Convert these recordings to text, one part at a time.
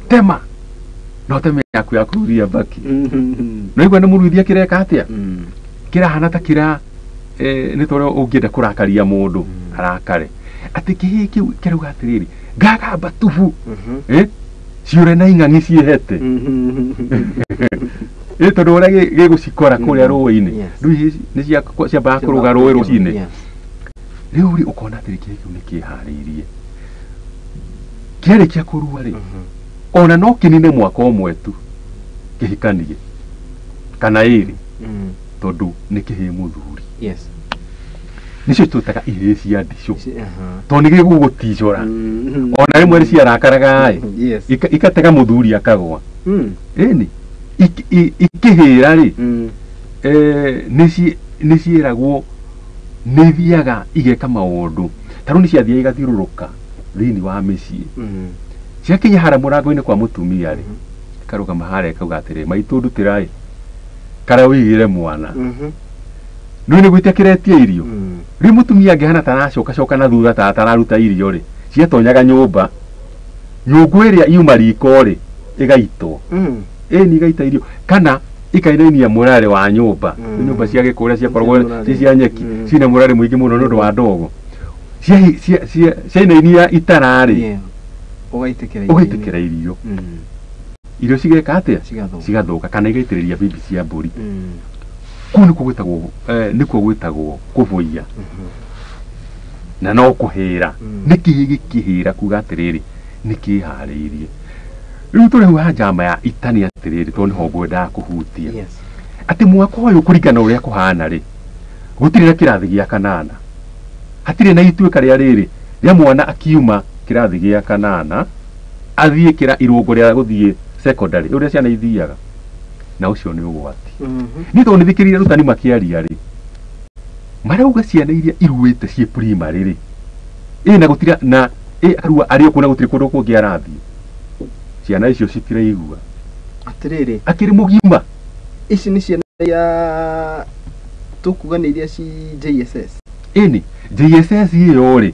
Tema no teme yaku ya kũruria mbaki. No igua nĩ mũruithia kĩreka atĩa? Kĩrahana ta kĩra nĩ ta ũrĩa ũngĩenda kũrakaria mũndũ arakare atĩ kĩhĩĩ kĩu kĩrauga atĩrĩrĩ, ngagamba tubu ciũre na ing'ang'i ciĩhete ĩ tondũ ũrĩa gĩgũcikora kũrĩa rũĩ-inĩ. Rĩu ihĩĩ nĩ ciambaga kũrũga rũĩ rũcinĩ. Rĩu rĩ, ũkona atĩrĩ, kĩhĩĩ kĩu nĩ kĩharĩirie, kĩarĩkia kũrua rĩ, ona no kĩnine mwaka ũmwe tu kĩhikanie kana ĩrĩ, tondũ nĩ kĩhĩĩ mũthuri. Nĩcio twĩtaga ihĩĩ cia ndicũ, tondũ nĩ gĩgũgũticũra. Ona rĩmwe nĩ ciarakaraga ĩ, ikatega mũthuri akagwa. Ĩni ikĩhĩra rĩ, nĩ ciĩragwo nĩ ithiaga igeka maũndũ ta rĩu nĩ ciathiaga igathiũrũrũka thĩinĩ wa mĩciĩ. Ciakinya harĩa mũrango-inĩ kwa mũtumia rĩ, ikarũgama harĩa ikauga atĩrĩ, "Maitũ, ndutĩra ĩ karĩa ũigĩre mwana." Nĩ nĩ gwĩtia kĩretia irio. Rĩu mũtumia angĩhana ta aracokacoka na thutha ta atararuta irio rĩ, ciatonyaga nyũmba, nyũngũ ĩrĩa yuma riko rĩ, ĩgaitwo. Ĩni igaita irio kana ikainainia mũrarĩ wa nyũmba. Nyũmba cia gĩkũrĩa ciakoragwo Cia mũrarĩ. ci cia nyeki, ciĩna mũrarĩ mũingĩ mũno nĩ ũndũ wa ndogo. Ciainainia itara rĩ, Ũgaitĩkĩra irio-inĩ. Ũgaitĩkĩra irio. Irio cigeka atĩa? Cigathũka. Cigathũka kana igaitĩrĩria bibi cia mbũri. Kũu nĩkuo gwĩtagwo nĩkuo gwĩtagwo kũbũiya na no kũhĩra. Nĩ kĩĩ gĩkĩhĩra kuga atĩrĩrĩ, nĩ kĩharĩirie. Rĩu tũrĩ hau ha njama ya ita nĩ atĩrĩrĩ, tondũ nĩho ngwendaga kũhutia, atĩ mwaka ũyũ, kũringana na ũrĩa kũhana rĩ, gũtirĩ na kĩrathi gĩa kanana, hatirĩ na ituĩka rĩa rĩrĩ rĩa mwana akiuma kĩrathi gĩa kanana athiĩ kĩra irũngo rĩa gũthiĩ secondary ũrĩa ciana ithiaga, na ũcio nĩ ũgwati. Nĩ tondũ nĩthikĩrĩria arutani makĩaria rĩ, marauga ciana iria iruĩte ciĩ primary rĩ, ĩ na gũtira na ĩ arua arĩ o kuo na gũtirĩ kũndũ kũngĩ arathiĩ, ciana icio citiraigua. Atĩrĩrĩ, akĩrĩ mũgima. Ici nĩ ciana iria tũkuga nĩ iria ci JSS? Ĩni JSS ĩyo rĩ,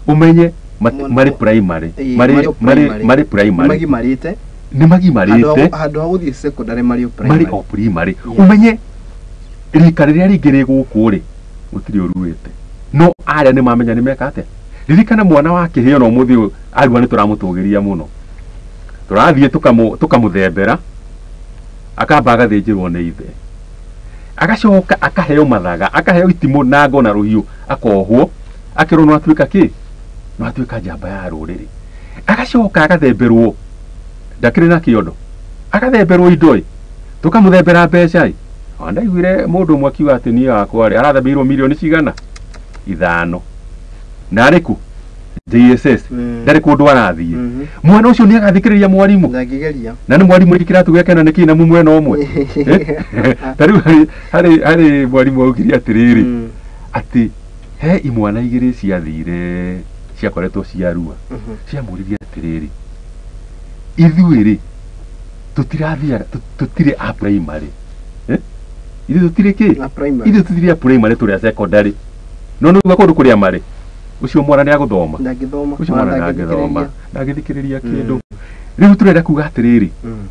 ũmenye marĩ primary. Ĩĩ, marĩ marĩ o marĩ primary. Marĩ primary. Nĩ magimarĩte. Nĩ magimarĩte. Handũ ha gũthiĩ secondary marĩ o primary. Marĩ o primary. Ũmenye rika rĩrĩa rĩngĩ rĩ gũkũ rĩ, gũtirĩ ũruĩte, no arĩa nĩ mamenya nĩ meka atĩa. Ririkana mwana wa kĩhĩo na ũmũthĩ ũyũ arua nĩ tũramũtũgĩria mũno, tũrathiĩ tũkamũthembera, akamba agathĩnjĩrwo nĩ ithe, agacoka akaheo mathaga, akaheo itimũ na ngo na rũhiũ, akohwo, akerwo no atuĩka kĩ, no atuĩka njamba ya rũrĩrĩ, agacoka agathemberwo, ndakĩrĩ na kĩondo, agathemberwo indo ĩ, tũkamũthembera mbeca ĩ. Ona ndaiguire mũndũ ũmwe akiuga atĩ niĩ wakwa rĩ, arathembeirwo mirioni cigana 5 na arĩ kũ JSS. Ndarĩ kũndũ arathiĩ. Mwana ũcio nĩ agathikĩrĩria mwarimũ? Ndangĩgeria. Na nĩ mwarimũ rĩngĩ kĩratũ gĩake na nĩ kĩna mwena ũmwe. Ta rĩu harĩ mwarimũ augire atĩrĩrĩ, atĩ he imwana igĩrĩ ciathire ciakoretwo ciarua, ciamũririe atĩrĩrĩ, "Ithuĩ rĩ, tũtirathiaga, tũtirĩ a primary. Eh? Ithuĩ tũtirĩ kĩ? A primary. Ithuĩ tũtirĩ a primary, tũrĩ a secondary." No nĩguo kũndũ kũrĩa marĩ, ũcio mwana nĩ agũthoma? Ndangĩthoma. Ũcio Ona mwana ndangĩthoma. ndangĩthikĩrĩria. Ndangĩthikĩrĩria kĩndũ. Rĩu tũrenda kuga atĩrĩrĩ,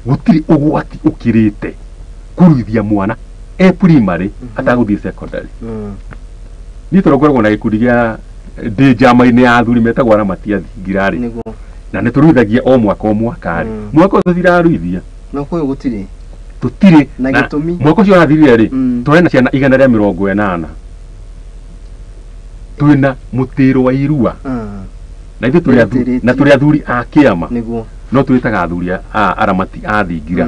gũtirĩ ũgwati ũkĩrĩte kũruithia mwana e primary atagũthiĩ secondary. Niĩ tondũ ngoragwo na gĩkundi gĩa ndĩ njama-inĩ ya athuri metagwo aramati a thingira rĩ, na nĩ tũruithagia o mwaka o mwaka rĩ, mwaka ũyũ tũtiraruithia. No kũyũ gũtirĩ. Tũtirĩ. Na gĩtũmi? Mwaka ũcio ũrathirire rĩ, tũrĩ na ciana 180, twĩna mũtĩro wa irua, na ithuĩ tũrĩ Nĩmũtĩrĩtie. na tũrĩ athuri a kĩama. No twĩtaga athuri a aramati a thingira.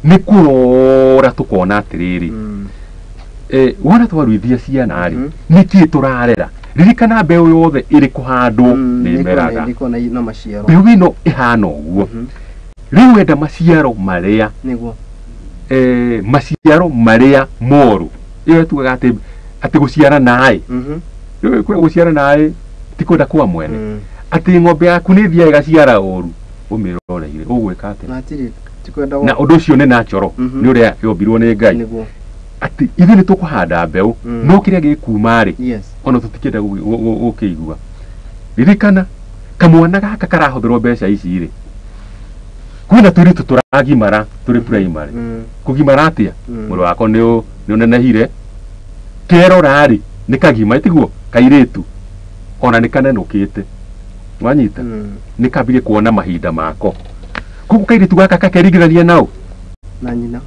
Nĩ kũrora tũkona atĩrĩrĩ, wona twaruithia ciana rĩ, nĩkĩ tũrarera? Ririkana mbeũ yothe ĩrĩ kũhandwo nĩ ĩmeraga. Nĩkona na maciaro. Mbeũ ĩno ĩhana ũguo. Rĩu wenda maciaro marĩa maciaro marĩa moru, ĩyo tugaga atĩ gũciara naĩ. Rĩu kwĩ gũciara naĩ ti kwenda kwa mwene, atĩ ng'ombe yaku nĩ ĩthiaga ĩgaciara ũru ũmĩroreire, ũgwĩka atĩa? Na hatirĩ ti kwenda Na ũndũ ũcio nĩ natural, nĩ ũrĩa yombirwo nĩ Ngai, atĩ ithuĩ nĩ tũkũhanda mbeũ, no kĩrĩa gĩkuma rĩ, ona tũtikĩenda gũkĩigua. Ririkana kamwana gaka karahũthĩrwo mbeca ici rĩ, Kwĩna tũirĩtu tũragimara tũrĩ primary. Kũgimara atĩa? Mwĩrĩ wako nĩ ũnenehire. Kerora rĩ nĩ kagima ĩtiguo kairĩtu ona nĩ kanenũkĩte. Wanyita? Nĩ kambirie kuona mahinda mako. Koguo kairĩtu gaka kakerigithania nao na nyina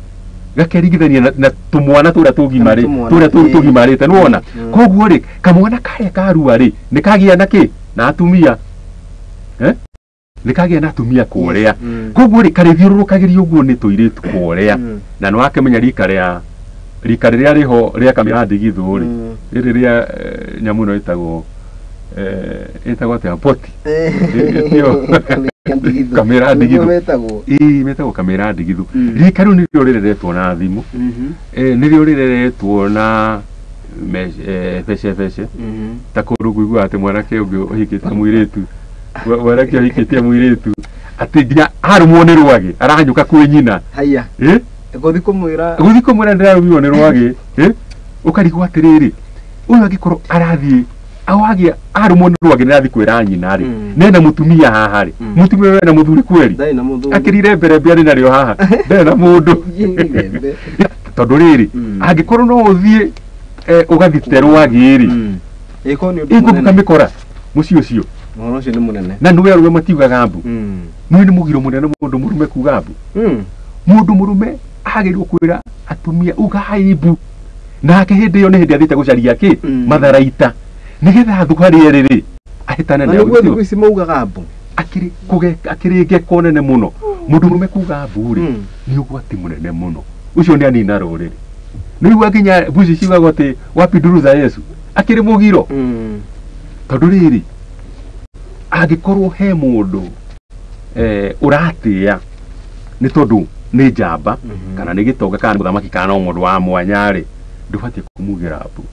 gakerigithania na tumwana turia tugimari turia tugimarite nuona. Koguo ri kamwana karia karua ri ni kagia na ki na atumia ni kagia na atumia kuria. Koguo ri karithiururukagirio uguo ni tuiritu kuria na no akemenya rika ria rika riria riho ria kamira ndigithu ri riri ria nyamu no itagwo itagwo atia poti kamera ndigithu metagwo kamera ndigithu. Rika riu nĩrĩo rĩreretwo na thimũ, nĩrĩo rĩreretwo na bece bece ta kũndũ kũigua atĩ mwanake ũngĩ ũhikĩtie mũirĩtu mwanake ũhikĩtie mũirĩtu atĩ nginya arũmwo nĩ rwagĩ arahanyũka kwĩ nyina haya gũthiĩ kũmwĩra ndĩrarũmirwo nĩ rwagĩ ũkarigwo atĩrĩrĩ ũyũ angĩkorwo arathiĩ awagia arũmwo nĩ rwagĩ nĩrathiĩ kwĩra nyina rĩ nena mũtumia haha rĩ mũtumia wena mũthuri kweri akĩrire mbere arĩ narĩo haha ndarĩ na mũndũ tondũ rĩrĩ angĩkorwo no ũthiĩ ũgathite rwagĩ rĩ ĩkũbuka mĩkora mũciĩ ũcio ũhoro ũcio nĩ mũnene na nĩwe arũme matiugaga mbu nĩwe nĩ mũgiro mũnene mũndũ mũrũme kuga mbu. Mũndũ mũrũme agĩrĩirwo kwĩra atumia ugai mbu nake hĩndĩ ĩyo nĩ hĩndĩ athiĩte gũcaria kĩ matharaita nigetha thũ harĩ erĩ rĩ ahĩtane na nĩguo thikũ ici maugaga mbu akĩrĩ akĩrĩ ngeko nene mũno. Mũndũ mũrũme kuga mbu rĩ nĩ ũgwati mũnene mũno ũcio nĩ anina rũrĩrĩ. Nĩigua nginya mbuci ciugagwo atĩ wapi nduru za Yesu akĩrĩ mũgiro tondũ rĩrĩ angĩkorwo he mũndũ ũratĩĩa nĩ tondũ nĩ njamba kana nĩ gĩtonga kana nĩ mũthamaki kana no mũndũ wa mwanya rĩ ndũbatiĩ kũmugĩra mbu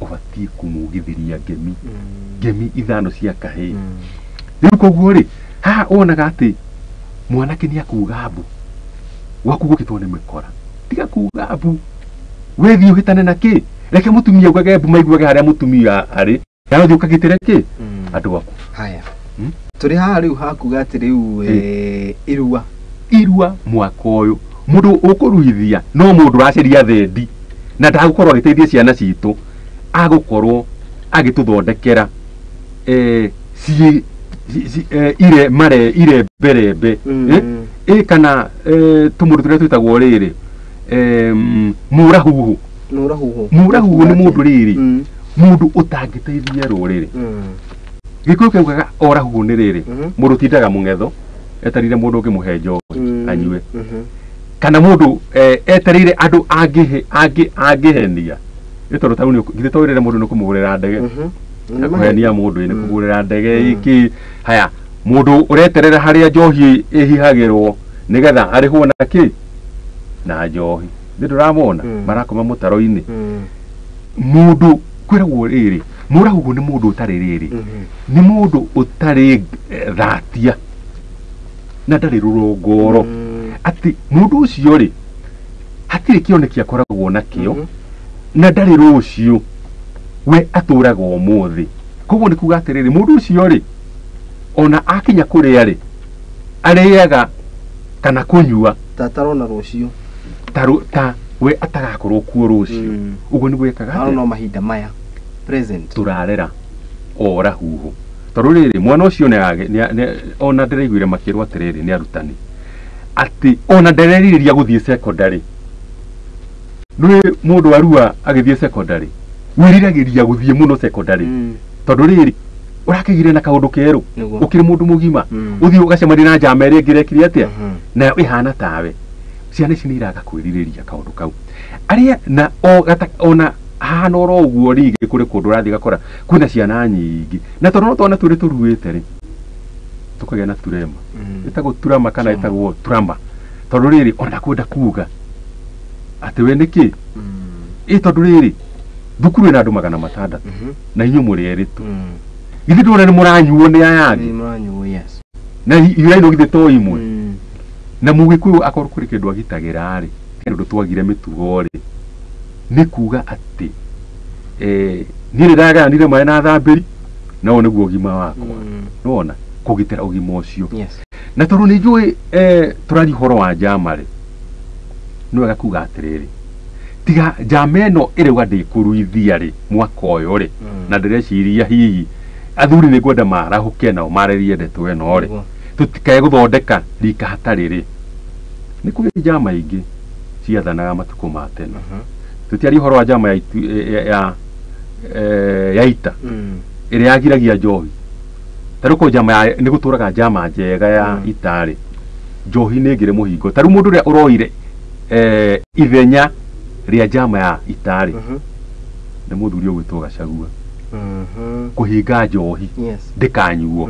ũbatiĩ kũmugithĩria ngemi ngemi ithano cia kahĩĩ. Rĩu koguo rĩ haha wonaga atĩ mwanake nĩ akuga mbu gwaku gũkĩtwo nĩ mĩkora tiga kuga mbu wethiĩ ũhĩtane na kĩ reke mũtumia augage mbu maiguage harĩa mũtumia arĩ na ũthiĩ ũkagitĩre kĩ andũ aku. Haya tũrĩ haha rĩu hakuga atĩ rĩu irua irua mwaka ũyũ mũndũ ũkũruithia no mũndũ ũracaria thendi na ndagũkorwo agĩteithia ciana citũ agũkorwo agĩtũthondekera ire mare ire mberembe kana tũmũndũ tũrĩa twĩtagwo rĩrĩ mũrahuhu mũrahuhu nĩ mũndũ rĩrĩ mũndũ ũtangĩteithia rũrĩrĩ. Gĩkũyũ kĩaugaga orahuhu nĩ rĩrĩ mũndũ ũtindaga mũng'etho etereire mũndũ ũngĩmũhe njohi anyue kana mũndũ etereire andũ angĩhenia nĩ tondũ ta githĩ to wĩrĩre mũndũ nĩ kũmũgũrĩra ndege kũhenia mũndũ nĩ kũgũrĩra ndege iki haya mũndũ ũreterera harĩa njohi ĩhihagĩrwo nĩgetha arĩhwo na kĩ na njohi nĩ ndũramona marakoma mũtaro-inĩ. Mũndũ kwĩragwo rĩrĩ mũrahuhu nĩ mũndũ ũtarĩ rĩrĩ nĩ mũndũ ũtarĩ thatia na ndarĩ rũrongoro atĩ mũndũ ũcio rĩ hatirĩ kĩoneki akoragwo nakĩo na ndarĩ rũciũ we atũraga ũmũthĩ. Koguo nĩ kuga atĩrĩrĩ mũndũ ũcio rĩ ona akinya kũrĩa rĩ arĩaga kana kũnyua ta atarona rũciũ ta we atagakorwo kuo rũciũ ũguo nĩguo ekaga atĩa no mahinda maya present tũrarera orahuhu tondũ rĩrĩ mwana ũcio ona ndĩraiguire makĩrwo atĩrĩrĩ nĩ arutani atĩ ona ndererirĩria gũthiĩ secondary. Nĩ mũndũ arua agĩthiĩ secondary wĩriragĩria gũthiĩ mũno secondary tondũ rĩrĩ ũrakĩgire na kaũndũ kerũ ũkĩrĩ mũndũ mũgima ũthiĩ ũgacemania na njama ĩrĩa ĩngĩ ĩrekire atĩa nayo ĩhana tawe. Ciana ici nĩ iraga kwĩrirĩria kaũndũ kau arĩa na ona hahana oro ũguo rĩngĩ kũrĩ kũndũ ũrathiĩ ũgakora kwĩna ciana nyingĩ na tondũ no twana twĩrĩ tũruĩte rĩ tũkagĩa na turema ĩtagwo turama kana ĩtagwo turama tondũ rĩrĩ ona kwenda kuga atĩ we nĩkĩ ĩ tondũ rĩrĩ thukuru ĩna andũ 600 na inyuĩ mũrĩ erĩ tu githĩ ndũrona nĩ mũranyuo nĩ aya angĩ na ira ino githĩ to imwe na mũgĩkũyũ akorwo kũrĩ kĩndũ agitagĩra rĩ tondũ twagire mĩtugo rĩ nĩ kuga atĩ niĩ nĩ ndagayanire maĩ na thambĩri na ũyũ nĩguo ũgima wakwa nĩwona kũgitĩra ũgima ũcio. Na tondũ nĩ njũĩ tũraria ũhoro wa njama rĩ, nĩ wega kuga atĩrĩrĩ, tiga njama ĩno ĩrauga ndĩkũruithia rĩ mwaka ũyũ rĩ, na ndĩreciria hihi athuri nĩ ngwenda marahũke nao marĩrie ndeto ĩno rĩ, tũtikae gũthondeka rika hatarĩ rĩ. Nĩ kũrĩ njama ingĩ ciathanaga matukũ ma tene. Tũtiaria ũhoro wa njama ya ita ĩrĩa yagiragia njohi. Ta rĩu korwo njama ya nĩ gũtũraga njama njega ya ita rĩ, njohi nĩ ĩngĩrĩ mũhingo. Ta rĩu mũndũ ũrĩa ũroire ithenya rĩa njama ya ita rĩ, nĩ mũthuri ũgwĩtwo Gachagua. Kũhinga njohi ndĩkanyuo.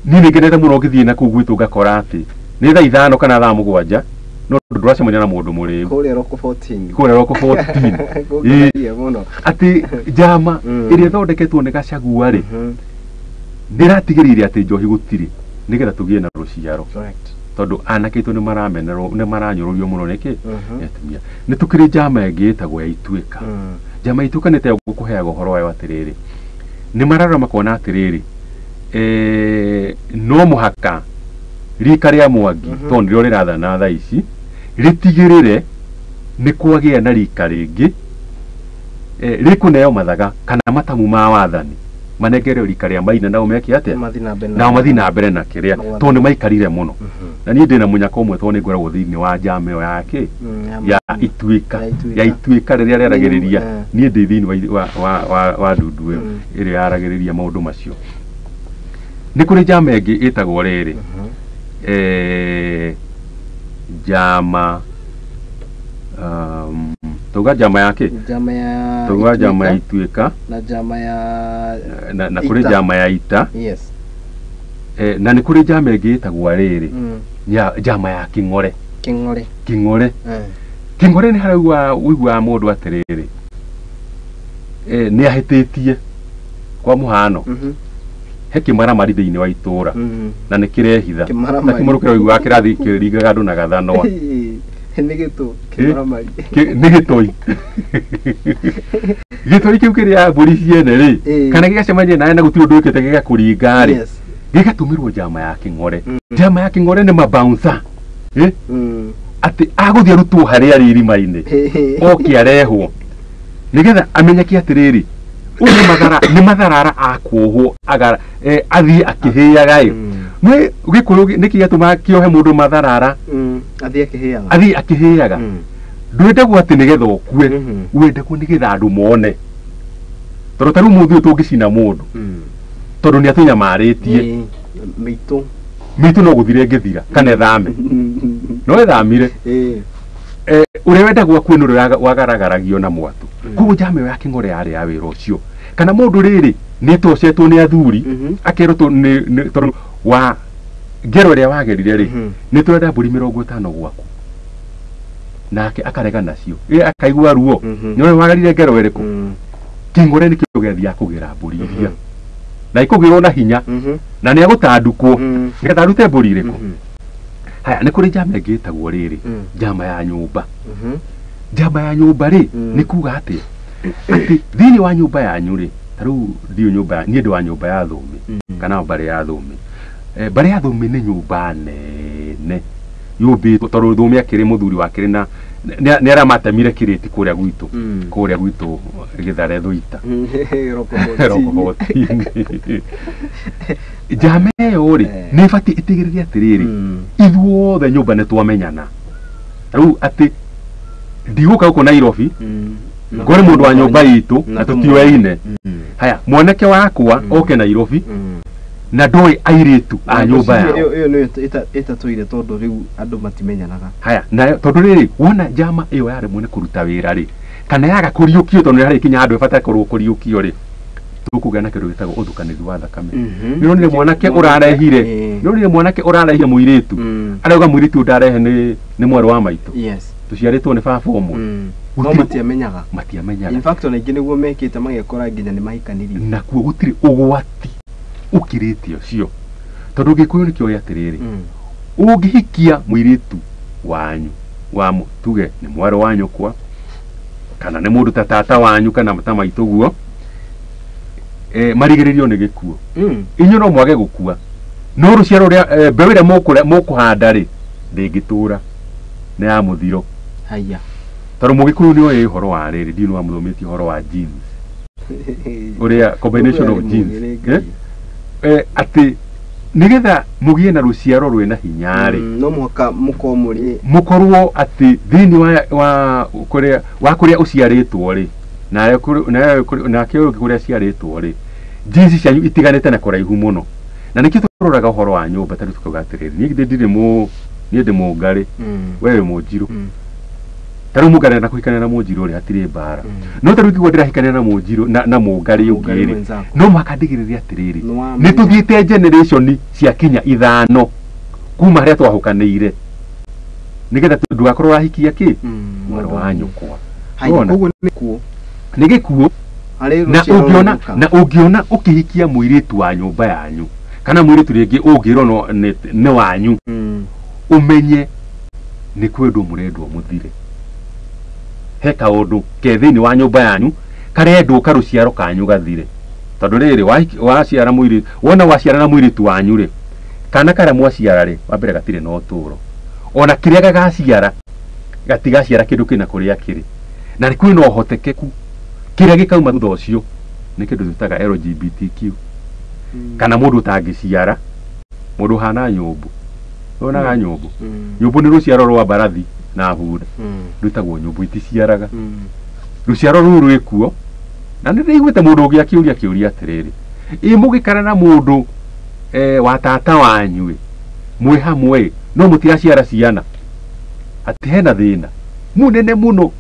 Niĩ nĩ ngenete mũno ngĩthiĩ na kũu gwitũ ngakora atĩ nĩ thaa 5 kana thaa 7 no ndũracemania na mũndũ mũrĩu. Kũrĩa Roko 14. Kũrĩa Roko 14. Gũkenagia mũno. Atĩ njama ĩrĩa ĩthondeketwo nĩ Gachagua rĩ, nĩratigĩrĩire atĩ njohi gũtirĩ nĩgetha tũgĩe na rũciaro. Tondũ anake aitũ nĩmaramenerwo, nĩmaranyũrũrio mũno nĩkĩ? Nĩ atumia. Nĩ tũkĩrĩ njama ĩngĩ ĩtagwo ya Ituĩka. Njama ya Ituĩka nĩ ta ngũkũheaga ũhoro wayo atĩrĩrĩ, nĩ mararora makona atĩrĩrĩ, no mũhaka rika rĩa Mwangi tondũ nĩrĩo rĩrathana thaa ici rĩtigĩrĩre nĩ kwagĩa na rika rĩngĩ rĩkũneo mathaga kana matamu ma wathani, manengereo rika rĩa Maina nao meke atĩa? Nao mathiĩ na mbere na kĩrĩa tondũ nĩ maikarire mũno. Na niĩ ndĩna mũnyaka ũmwe tondũ nĩ ngoragwo thĩinĩ wa njama ĩyo yake ya Ituĩka, ya Ituĩka rĩrĩa rĩaragĩrĩria. Niĩ ndĩ thĩinĩ wa ndundu ĩyo ĩrĩa yaragĩrĩria maũndũ macio. Nĩ kũrĩ njama ĩngĩ ĩtagwo rĩrĩ, njama tuga njama ya kĩ? Njama ya tuga njama ya Ituĩka na njama ya na kũrĩ njama ya ita. Yes. Na nĩ kũrĩ njama ĩngĩ ĩtagwo rĩrĩ, njama ya Kĩng'ore. Kĩng'ore. Kĩng'ore. Kĩng'ore nĩ harĩa ũiguaga mũndũ atĩrĩrĩ, nĩ ahĩtĩtie kwa mũhano, he kĩmaramari thĩinĩ wa itũra na nĩ kĩrehitha. Na kĩmũrũ kĩraiguaga kĩrathiĩ kĩringaga andũ na gathanwa. Nĩ gĩtũ kĩmaramari. Nĩ gĩtoi. Gĩtoi kĩu kĩrĩa mbũri ciene rĩ, kana gĩgacemania nawe na gũtirĩ ũndũ wĩkĩte gĩgakũringa rĩ, gĩgatũmĩrwo njama ya Kĩng'ore. Njama ya Kĩng'ore nĩ mabouncer. Atĩ agũthiĩ arutwo harĩa arĩ irima-inĩ, oke arehwo nĩgetha amenyeke atĩrĩrĩ, ũyũ nĩ matharara akuohwo athiĩ akĩhĩaga ĩ. Nĩ Gĩkũyũ nĩkĩ gĩatũmaga kĩohe mũndũ matharara athiĩ akĩhĩaga? Athiĩ akĩhĩaga. Ndwendagwo atĩ nĩgetha ũkue, wendagwo nĩgetha andũ mone. Tondũ ta rĩu mũthĩ ũyũ tũngĩcina mũndũ, tondũ nĩ atũnyamarĩtie, mĩitũ no gũthira ĩngĩthira kana ĩthame. No ĩthamire. Ũrĩa wendagwo akue nĩ ũrĩa wagaragaragio na mwatũ. Koguo njama ĩyo ya Kĩng'ore yarĩ ya wĩra ũcio. Kana mũndũ rĩrĩ nĩ atocetwo nĩ athuri, akerwo tondũ wa ngero ĩrĩa wagerire rĩ, nĩ tũrenda mbũri 50 gwaku. Nake akarega nacio. Akaigua ruo. Nĩ ũrĩa wagerire ngero ĩrĩkũ? Kĩng'ore nĩkĩo gĩathiaga kũgĩra mbũri iria. Na ikũgĩrwo na hinya. Na nĩ agũtandũkwo. Nĩgetha arute mbũri ĩrĩkũ? Haya, nĩ kũrĩ njama ĩngĩ ĩtagwo rĩrĩ, njama ya nyũmba. Njama ya nyũmba rĩ, nĩ kuga atĩ atĩ thĩinĩ wa nyũmba yanyu rĩ, ta rĩu ndiũ nyũmba, niĩ ndĩ wa nyũmba ya Thũmbĩ, kana mbarĩ ya Thũmbĩ. Mbarĩ ya Thũmbĩ nĩ nyũmba nene yũmbĩtwo, tondũ Thũmbĩ akĩrĩ mũthuri wakĩrĩ na nĩ aramatemire kĩrĩti kũrĩa gwitũ, kũrĩa gwitũ Gĩthare Thũita. Roko 14. Njama ĩyo rĩ, nĩ ĩbatiĩ ĩtigĩrĩre atĩrĩrĩ, ithuothe nyũmba nĩ twamenyana. Rĩu atĩ ndigũka gũkũ Nairobi, ngore mũndũ wa nyũmba itũ na tũtiũaine. Haya, mwanake wakwa oke Nairobi na ndoĩ airĩtu a nyũmba yao. Ĩyo nĩyo ĩtatũire tondũ rĩu andũ matimenyanaga. Haya, nayo tondũ rĩrĩ, wona njama ĩyo yaremwo nĩ kũruta wĩra rĩ, kana yaga kũriũkio tondũ nĩ harĩ kinya handũ ĩbataire korwo kũriũkio rĩ, tũkũgĩa na kĩndũ gĩtagwo ũthukanĩri wa thakame. Nĩ ũronire mwanake ũrarehire, nĩ ũronire mwanake ũrarehire mũirĩtu, arauga mũirĩtu ũyũ ndarehe nĩ mwarĩ wa maitũ. Tũciarĩtwo nĩ baba ũmwe. No matiamenyaga. Matiamenyaga. In fact, ona ingĩ nĩguo mekĩte magekora nginya nĩ mahikanirie. Nakuo gũtirĩ ũgwati ũkĩrĩte ũcio. Tondũ Gĩkũyũ nĩkĩoĩ atĩrĩrĩ, ũngĩhikia mũirĩtu wanyu, wa tuge nĩ mwarĩ wa nyũkwa, kana nĩ mũndũ ta tata wanyu kana ta maitũ guo, marigĩrĩrio nĩ gĩkuũ. Inyuĩ no mwage gũkua, No rũciaro rũrĩa mbeũ ĩrĩa mũkũhanda rĩ ndĩngĩtũra, nĩ ya mũthiro. Haya. Tondũ mũgĩkũyũ nĩ oĩ ũhoro wa rĩrĩ, ndiũ nĩ wamũthomithia ũhoro wa genes, ũrĩa combination of genes, atĩ nĩgetha mũgĩe na rũciaro rwĩna hinya rĩ, no mũhaka mũkorwo mũrĩ mũkorwo atĩ thĩinĩ wa kũrĩa wa kũrĩa ũciarĩtwo rĩ, nake ũyũ ũngĩ kũrĩa aciarĩtwo rĩ, genes cianyu itiganĩte na kũraihu mũno. Na nĩkĩo tũroraga ũhoro wa nyũmba, tarĩu tukauga atĩrĩrĩ, niĩ ndirĩ mũ niĩ ndĩ mũngarĩ, we wĩ mũnjirũ. Tarĩu mũngarĩ na kũhikania na mũnjirũ rĩ, hatirĩ mbara. No tarĩu ingĩigua ndĩrahikania na mũnjirũ na mũngarĩ ũngĩ rĩ, no mũhaka ndigĩrĩre atĩrĩrĩ, nĩ tũthiĩte generation cia kinya 5 kuma harĩa twahũkanĩire, nĩgetha ndũgakorwo ũrahikia kĩ mwarĩ wa nyũkwa. Koguo nĩ gĩkuũ, nĩ gĩkuũ. Na ũngĩona ũkĩhikia mũirĩtu wa nyũmba yanyu kana mũirĩtu rĩngĩ ũngĩrwo nĩ wanyu, ũmenye nĩ kwendwo mũrendwo mũthire. He kaũndũ ke thĩinĩ wa nyũmba yanyu karendwo karũciaro kanyu gathire. Tondũ rĩrĩ waciara mũirĩtu, wona waciara na mũirĩtu wanyu rĩ, kana karĩa mwaciara rĩ, wa mbere gatirĩ na ũtũũro, ona kĩrĩa gagaciara gatigaciara kĩndũ kĩna kũrĩa kĩrĩ, na kwĩna ũhotekeku kĩrĩa gĩkauma thutha ũcio nĩ kĩndũ twĩtaga LGBTQ, kana mũndũ ũtangĩciara, mũndũ ũhana nyũmbũ. Wonaga nyũmbũ? Nyũmbũ nĩ rũciaro rwa mbarathi na bunda, rwĩtagwo nyũmbũ, iticiaraga. Rũciaro rũu rwĩkuo. Na nĩ ndĩiguĩte mũndũ ũngĩ akĩũria kĩũria atĩrĩrĩ, ĩ mũgĩkara na mũndũ wa tata wanyu ĩ, mwĩ hamwe no mũtiraciara ciana, atĩ hena thĩna mũnene mũno,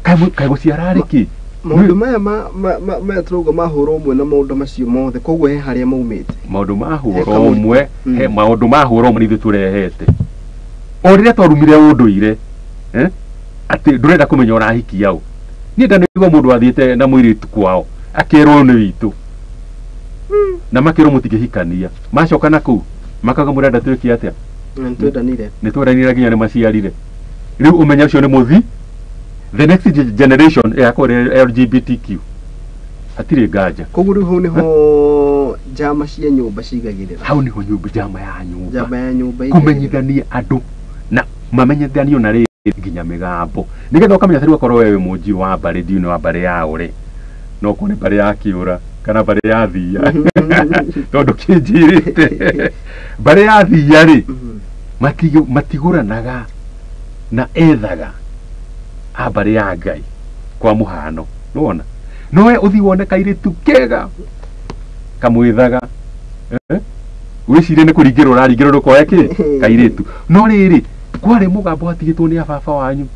kaĩ gũciara rĩ kĩ? Maũndũ maya maya tũrauga ma hũra ũmwe na maũndũ macio mothe, koguo he harĩa maumĩte. Maũndũ ma hũra ũmwe, he maũndũ ma hũra ũmwe nĩ ithuĩ tũrehete. O rĩrĩa twarumire ũndũire, atĩ ndũrenda kũmenya ũrahikia ũ. Niĩ ndanĩigua mũndũ athiĩte na mũirĩtu kwao akerwo nĩ witũ, na makĩrwo mũtingĩhikania, macoka na kũu makauga mũrenda twĩke atĩa? Nĩtwendanire, nĩtwendanire nginya nĩmaciarire. Rĩu ũmenya ũcio nĩ mũthi, the next generation ĩgakorwo LGBTQ, hatirĩ nganja. Koguo rĩu hau nĩho njama cia nyũmba cigagĩrĩra. Hau nĩho nyũmba, njama ya nyũmba, njama ya nyũmba kũmenyithania andũ na mamenyithanio na rĩrĩ nginya mĩgambo, nĩgetha ũkamenya tarĩu akorwo we wĩ mũnjirũ wa mbarĩ, ndiũ nĩ wa mbarĩ yao rĩ, no korwo nĩ mbarĩ ya kĩũra kana mbarĩ ya thia, tondũ kĩnjĩrĩte mbarĩ ya thia rĩ, matigũranaga na ethaga a mbarĩ ya Ngai kwa mũhano, nĩwona? No we ũthiĩ wone kairĩtu kega kamwĩthaga, wĩcirie nĩ kũringĩrwo ũraringĩrwo ndũkoe kĩ kairĩtu. No rĩrĩ kwarĩ mũgambo watigĩtwo nĩ ababa wanyu,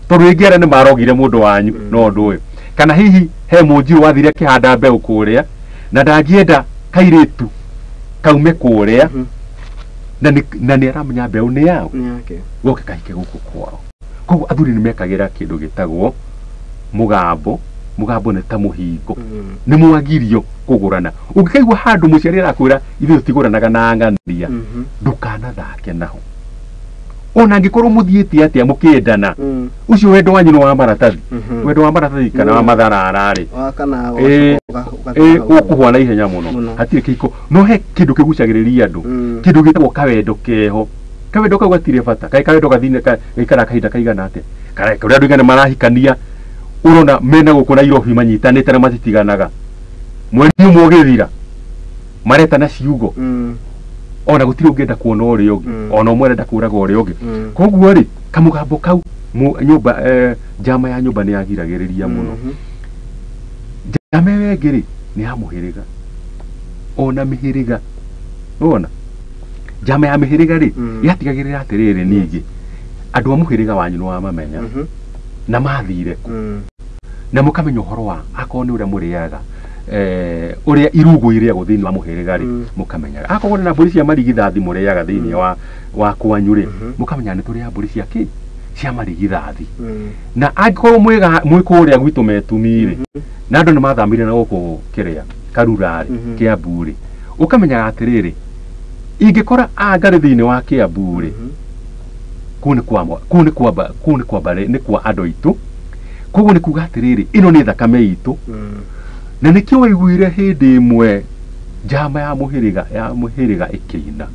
tondũ rĩngĩ arĩa nĩ marogire mũndũ wanyu no ũndũ ũyũ, kana hihi he mũnjirũ wathire akĩhanda mbeũ kũrĩa na ndangĩenda kairĩtu kaume kũrĩa, na nĩ aramenya mbeũ nĩ yao, goke kahike gũkũ kwao. Koguo athuri nĩ mekagĩra kĩndũ gĩtagwo mũgambo. Mũgambo nĩ ta mũhingo, nĩ mwagirio kũgũrana. Ũngĩkaigua handũ mũciari arakwĩra ithuĩ tũtigũranaga na ng'ania, ndũkanathake naho. Ona angĩkorwo mũthiĩte atĩa mũkĩendana, ũcio wendo wanyu nĩ wa maratathi, wendo wa maratathi kana wa matharara rĩ, ũkũhwa na ihenya mũno, hatirĩ kĩhiko. No he kĩndũ kĩgucagĩrĩria andũ, kĩndũ gĩtagwo kawendo keho. Kawendo kau gatirĩ bata, kaĩ kawendo gathine gaikara kahinda kaigana atĩa? Kũrĩa andũ aingĩ marahikania, ũrona mena gũkũ Nairobi manyitanĩte na matitiganaga, mweri ũmwe ũgĩthira maretana ciugo, ona gũtirĩ ũngĩenda kuona ũrĩa ũngĩ, ona ũmwe arenda kũraga ũrĩa ũngĩ. Koguo rĩ, kamũgambo kau nyũmba, njama ya nyũmba nĩ yagiragĩrĩria mũno. Njama ĩyo ĩngĩ rĩ, nĩ ya mũhĩrĩga, ona mĩhĩrĩga, nĩwona? Njama ya mĩhĩrĩga rĩ, yatigagĩrĩra atĩrĩrĩ, ningĩ andũ a mũhĩrĩga wanyu nĩ wamamenya na mathire kũ, na mũkamenya ũhoro wa akorwo nĩ ũrĩa mũrĩaga, ũrĩa irugo irĩagwo thĩinĩ wa mũhĩrĩga rĩ, mũkamenyaga. Akorwo nĩ na mbũri cia marigithathi mũrĩaga thĩinĩ wa kwanyu rĩ, mũkamenya nĩ tũrĩaga mbũri cia kĩ, cia marigithathi. Na angĩkorwo mwĩ kũrĩa gwitũ Metumi rĩ, na andũ nĩ mathamire na gũkũ kĩrĩa Karura rĩ, Kĩambu rĩ, ũkamenyaga atĩrĩrĩ, ingĩkora angarĩ thĩinĩ wa Kĩambu rĩ, kũu nĩ kwa mbarĩ, nĩ kwa andũ aitũ. Koguo nĩ kuga atĩrĩrĩ, ĩno nĩ thakame itũ. Na nĩkĩo waiguire hĩndĩ ĩmwe Njama ya mũhĩrĩga ĩkĩina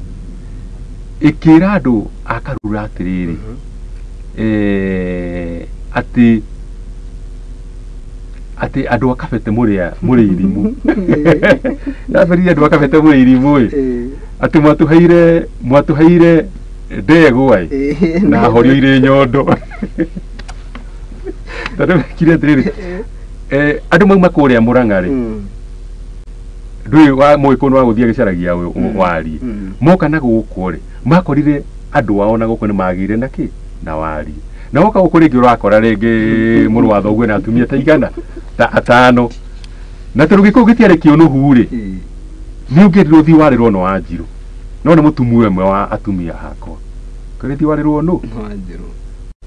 ĩkĩra andũ a Karura atĩrĩrĩ, atĩ andũ a Kabete mũrĩ irimũ. Yaberire andũ a Kabete mũrĩ irimũ ĩ, atĩ mwatũheire ndegwa ĩ na horio irĩ nyondo. Tondũ mekire atĩrĩrĩ, andũ mauma kũrĩa Mũrang'a rĩ, ndũĩ wa mũgĩkũyũ nĩ wa gũthiĩ agĩcaragia wariĩ. Moka na gũkũ rĩ, makorire andũ ao na gũkũ nĩ magĩire na kĩ na wariĩ. Na woka gũkũ rĩngĩ ũrakora rĩngĩ mũrũ wa thoguo na atumia ta igana ta atano. Na tondũ gĩkũyũ gĩtiarĩ kĩũnũhu rĩ, nĩ ũngĩendirwo ũthiĩ warĩrwo no Wanjirũ. No nĩ mũtumia ũmwe wa atumia akwa. Kũrĩ thiĩ warĩrwo nũ?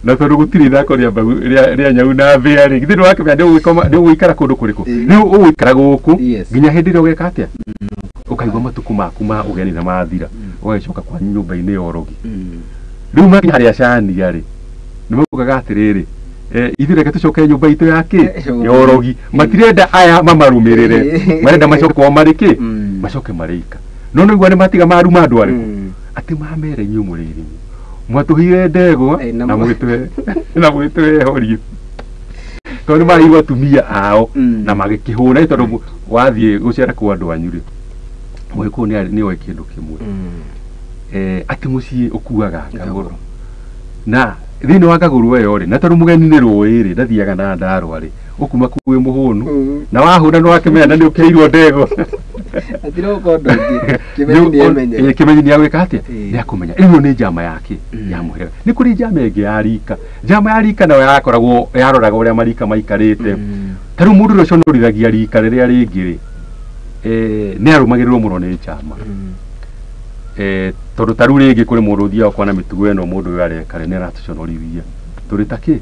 Na tondũ gũtirĩ ithako rĩa mbagu rĩa nyau na mbĩa rĩ, githĩ ndũrakĩmenya nĩ ũgũikara kũndũ kũrĩkũ? Rĩu ũgũikara gũkũ nginya hĩndĩ ĩrĩa ũgeka atĩa? Ũkaigua matukũ maku ma ũgeni na mathira, ũgagĩcoka kwa nyũmba-inĩ ya ũrogi. Rĩu makinya harĩa Cania rĩ, nĩ maugaga atĩrĩrĩ, ithuĩ reke tũcoke nyũmba itũ ya kĩ? Ya ũrogi. Matirenda aya mamarũmĩrĩre, marenda macoke kwao marĩ kĩ? Macoke marĩ ika. No nĩguo nĩ matiga maruma andũ arĩkũ? Atĩ mamere inyuĩ mũrĩ irimũ. Mwatũheire ndegwa na mũgĩtũhe horio. Tondũ nĩ maheirwo atumia ao na magĩkĩhũna, tondũ wathiĩ gũcera kwa andũ anyu rĩ, mũgĩkũyũ nĩ oĩ kĩndũ kĩmwe, atĩ mũciĩ ũkuaga ngagũrũ. Na thĩinĩ wa ngagũrũ ĩyo rĩ, na tondũ mũgeni nĩ rũĩ rĩ, ndathiaga na ndarwa rĩ, ũkuma kũu wĩ mũhũnu, na wahũna nĩ wakĩmenya na nĩ ũkĩheirwo ndegwa. Kĩmenyi nĩ agwĩka atĩa? Nĩ akũmenya. Ĩyo nĩ njama yake ya mũhĩrĩga. Nĩ kũrĩ njama ĩngĩ ya rika. Njama ya rika nayo yakoragwo yaroraga ũrĩa marika maikarĩte. Ta rĩu mũndũ ũrĩa ũconorithagia rika rĩrĩa rĩngĩ rĩ, nĩ arũmagĩrĩrwo mũno nĩ njama. Tondũ ta rĩu rĩngĩ kũrĩ mũndũ ũthiaga kuona mĩtugo ĩno mũndũ ũyũ areka rĩ, nĩ aratũconorithia. Tũrĩ ta kĩ?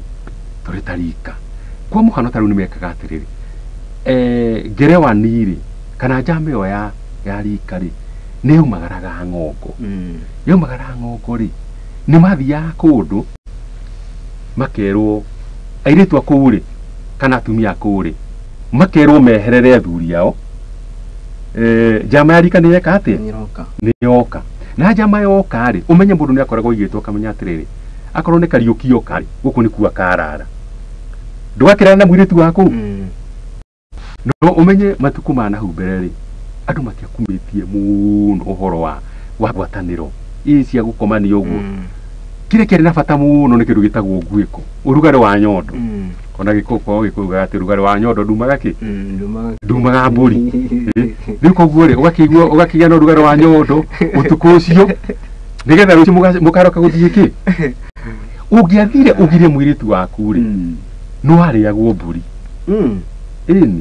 Tũrĩ ta rika. Kwa mũhano ta rĩu nĩ mekaga atĩrĩrĩ, ngerewani rĩ, kana njama ĩyo ya rika rĩ, nĩ yaumagaraga ng'ongo. Yaumagaraga ng'ongo rĩ, nĩ mathiaga kũndũ makerwo airĩtu a kũu rĩ, kana atumia a kũu rĩ, makerwo meherere athuri ao. Njama ya rika nĩ yeka atĩa? Nĩ yoka. Na njama yoka rĩ, ũmenye mũndũ nĩ akoragwo aigĩtwo akamenya atĩrĩrĩ, akorwo nĩ Kariũki oka rĩ, gũkũ nĩkuo akarara. Ndũgakĩrara na mũirĩtu wa kũu. No ũmenye matukũ ma nahau mbere rĩ, andũ matiakumĩtie mũno ũhoro wa ngwatanĩro ii cia gũkomania ũguo. Kĩrĩa kĩarĩ na bata mũno nĩ kĩndũ gĩtagwo nguĩko, ũrugarĩ wa nyondo. Ona gĩkũyũ gĩkũyũ atĩ ũrugarĩ wa nyondo ndumaga kĩ? Ndumaga mbũri. Rĩu koguo rĩ, ũgakĩigua ũgakĩgĩa na ũrugarĩ wa nyondo ũtukũ ũcio, nĩgetha rũciũ mũkaroka gũthiĩ kĩ? Ũngĩathire ũgire mũirĩtu waku rĩ, no arĩagwo mbũri. Ĩni,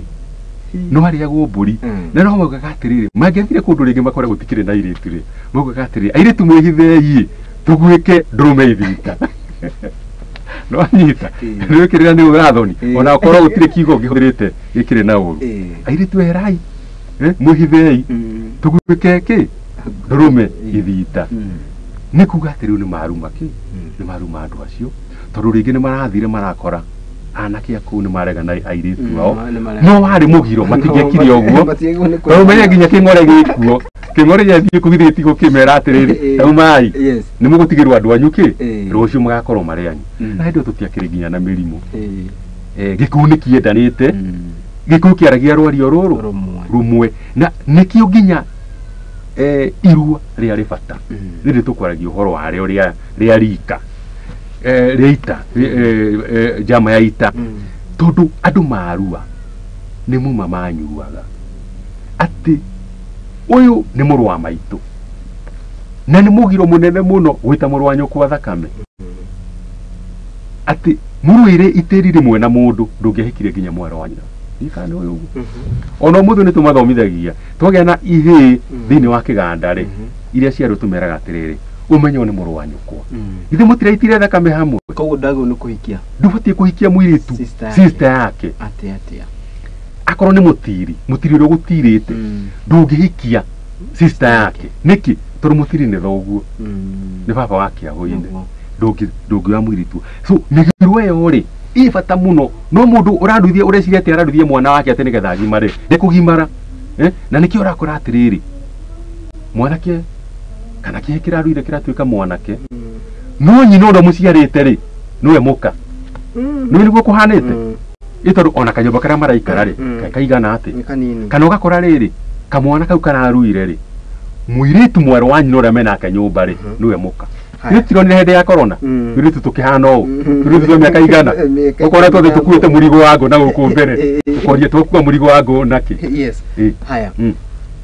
no arĩagwo mbũri. Na no maugaga atĩrĩrĩ, mangĩathire kũndũ rĩngĩ makore gũtikĩrĩ na airĩtu rĩ, maugaga atĩrĩrĩ, airĩtu mwĩhithei, tũguĩke ndũrũme ithita. No anyita, nĩwĩkĩrĩra nĩ ũrathoni, ona okorwo gũtirĩ kiugo ũngĩhũthĩrĩte gĩkĩrĩ na ũru. Airĩtu eherai, mwĩhithei, tũguĩke kĩ? Ndũrũme ithita. Nĩ kuga atĩ rĩu nĩ maruma kĩ? Nĩ maruma andũ acio, tondũ rĩngĩ nĩ marathire marakora anake a kũu nĩ marega na airĩtu ao. No warĩ mũgiro, matingĩekire ũguo. Tondũ ũmenye nginya kĩng'ore gĩkuo. Kĩng'ore gĩathiĩ kũu githĩ tigũkĩmera atĩrĩrĩ, taumai, nĩ mũgũtigĩrwo andũ anyu kĩ? Rũciũ mũgakorwo marĩ anyu. Na hĩndĩ ĩyo tũtiakĩrĩ nginya na mĩrimũ. Gĩkũyũ nĩ kĩendanĩte, gĩkũyũ kĩaragia rwario rũrũ rũmwe. Na nĩkĩo nginya irua rĩarĩ bata. Rĩrĩ tũkwaragia ũhoro warĩo rĩa rika, rĩa ita, njama ya ita. Tondũ andũ marua nĩ muma manyuaga atĩ ũyũ nĩ mũrũ wa maitũ, na nĩ mũgiro mũnene mũno gwĩta mũrũ wa nyũkwa thakame. Atĩ mũrũĩre itĩri rĩmwe na mũndũ ndũngĩahikire nginya mwarĩ wa nyina. Ndikana ũyũ ũguo. Ona ũmũthĩ nĩ tũmathomithagia twagĩa na ihĩĩ thĩinĩ wa kĩganda rĩ, iria ciarũ tũmeraga atĩrĩrĩ, ũmenye ũyũ nĩ mũrũ wa nyũkwa. Githĩ mũtiraitire thakame hamwe? Koguo ndagĩrĩirwo nĩ kũhikia. Ndũbatiĩ kũhikia mũirĩtu sister yake. Atĩa? Akorwo nĩ mũtiri, mũtiri ũrĩa ũgũtirĩte, ndũngĩhikia sister yake. Nĩkĩ? Tondũ mũtiri nĩ thoguo, nĩ baba wa kĩahũinĩ. Ndũngĩoya mũirĩtu. So mĩgiro ĩyo rĩ, ĩ bata mũno. No mũndũ ũraruithia ũreciria atĩ araruithia mwana wake atĩ nĩgetha agimare, ndekũgimara. Na nĩkĩo ũrakora atĩrĩrĩ, mwanake kana kĩhĩ kĩraruire kĩratuĩka mwanake, no nyina ũrĩa mũciarĩte rĩ nĩwe mũka. Nĩ nĩguo kũhanĩte. Ĩ tondũ ona kanyũmba karĩa maraikara rĩ kaigana atĩ kana ũgakora rĩrĩ kamwana kau kararuire rĩ mũirĩtu mwarĩ wa nyina ũrĩa menake nyũmba rĩ nĩwe mũka. Nĩ hĩndĩ ya corona tũirĩtu tũkĩhana ũũ, tũirĩtu twa mĩaka igana ũkona twothe tũkuĩte mũrigo wa ngũ na gũkũ mbere, ũkoria twakua mũrigo wa ngũ nakĩ. Yes. Haya,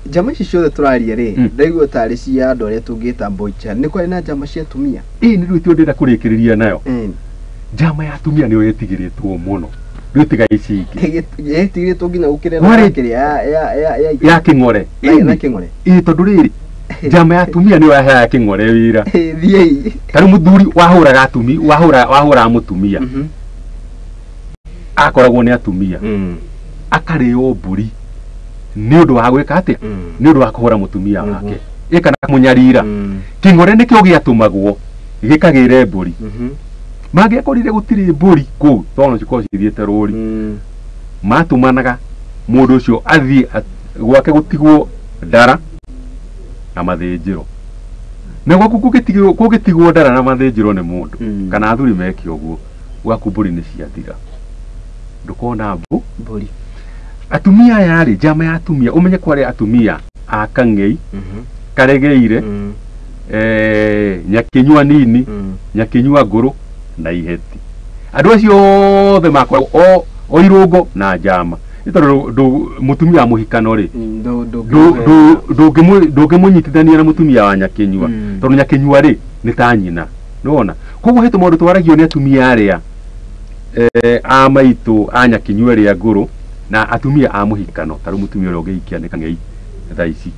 njama ici ciothe tũraria rĩ ndaigua tarĩ cia andũ arĩa tũngĩta mboicha. Nĩ kwarĩ na njama cia atumia. Ĩĩ nĩ rĩu tio ndĩrenda kũrĩkĩrĩria nayo. Njama ya atumia nĩyo ĩtigĩrĩtwo mũno rĩu tiga ici ingĩ. Ĩtigĩrĩtwo nginya gũkĩra ya kĩng'ore. Na kĩng'ore. Ĩĩ tondũ rĩrĩ njama ya atumia nĩyo yaheaga kĩng'ore wĩra. Thiĩi. Ta rĩu mũthuri wahũraga atumia, wahũraga mũtumia akoragwo nĩ atumia akarĩo mbũri nĩ ũndũ wa gwĩka atĩa, nĩ ũndũ wa kũhũra mũtumia wake ĩ kana kũmũnyarira. Kĩng'ore nĩkĩo gĩatũmagwo gĩkagĩre mbũri. Mangĩakorire gũtirĩ mbũri kũu tondũ cikorwo cithiĩte rũri, matũmanaga mũndũ ũcio athiĩ gwake gũtigwo ndara na mathĩnjĩro. Na gwaku kũngĩtigwo ndara na mathĩnjĩro nĩ mũndũ kana athuri meke ũguo, gwaku mbũri nĩ ciathira, ndũkona mbũri. Atumia aya rĩ, njama ya atumia, ũmenye kwarĩ atumia a Kang'ei, Karegeire, Nyakĩnyua nini, Nyakĩnyua ngũrũ na Iheti. Andũ acio othe makoragwo o irũngo na njama. Nĩ tondũ mũtumia wa mũhikano rĩ ndũngĩmũnyitithania na mũtumia wa Nyakĩnyua, tondũ Nyakĩnyua rĩ nĩ ta nyina, nĩwona. Koguo he tũmaũndũ twaragio nĩ atumia arĩa a maitũ a Nyakĩnyua ĩrĩa ngũrũ na atumia a mũhikano, ta rĩu mũtumia ũrĩa ũngĩhikia nĩ Kang'ei thaa ici.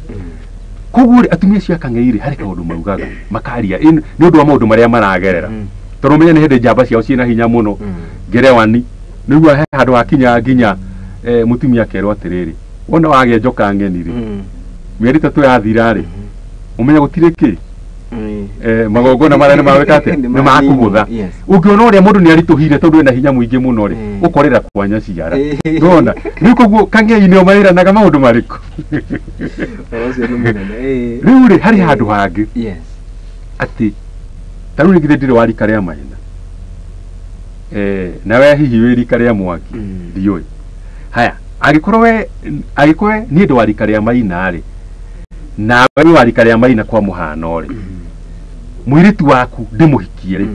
Koguo rĩ atumia acio a Kang'ei rĩ harĩ kaũndũ maugaga makaria nĩ ũndũ wa maũndũ marĩa maragerera, tondũ ũmenye nĩ hĩndĩ njamba ciao ciĩna hinya mũno. Ngerewani nĩguo he handũ hakinya nginya mũtumia akerwo atĩrĩrĩ, wona wagĩa njoka ng'eni rĩ mĩeri 3 yathira rĩ ũmenye gũtirĩ kĩ magongona marĩa nĩ magwĩka atĩa, nĩ makũgũtha. Ũngĩona ũrĩa mũndũ nĩ aritũhire tondũ ena hinya mũingĩ mũno rĩ ũkorĩra kwa nyaciara, nĩwona. Rĩu koguo Kang'ei nĩo marĩranaga maũndũ marĩkũ. Rĩu rĩ harĩ handũ hangĩ atĩ ta rĩu rĩngĩ ndĩrĩ wa rika rĩa maina, nawe hihi wĩ rika rĩa mwaki ndiũĩ. Haya, angĩkorwo niĩ ndĩ wa rika rĩa maina rĩ nawe wĩ wa rika rĩa maina kwa mũhano rĩ, mũirĩtu waku ndĩmũhikie rĩ,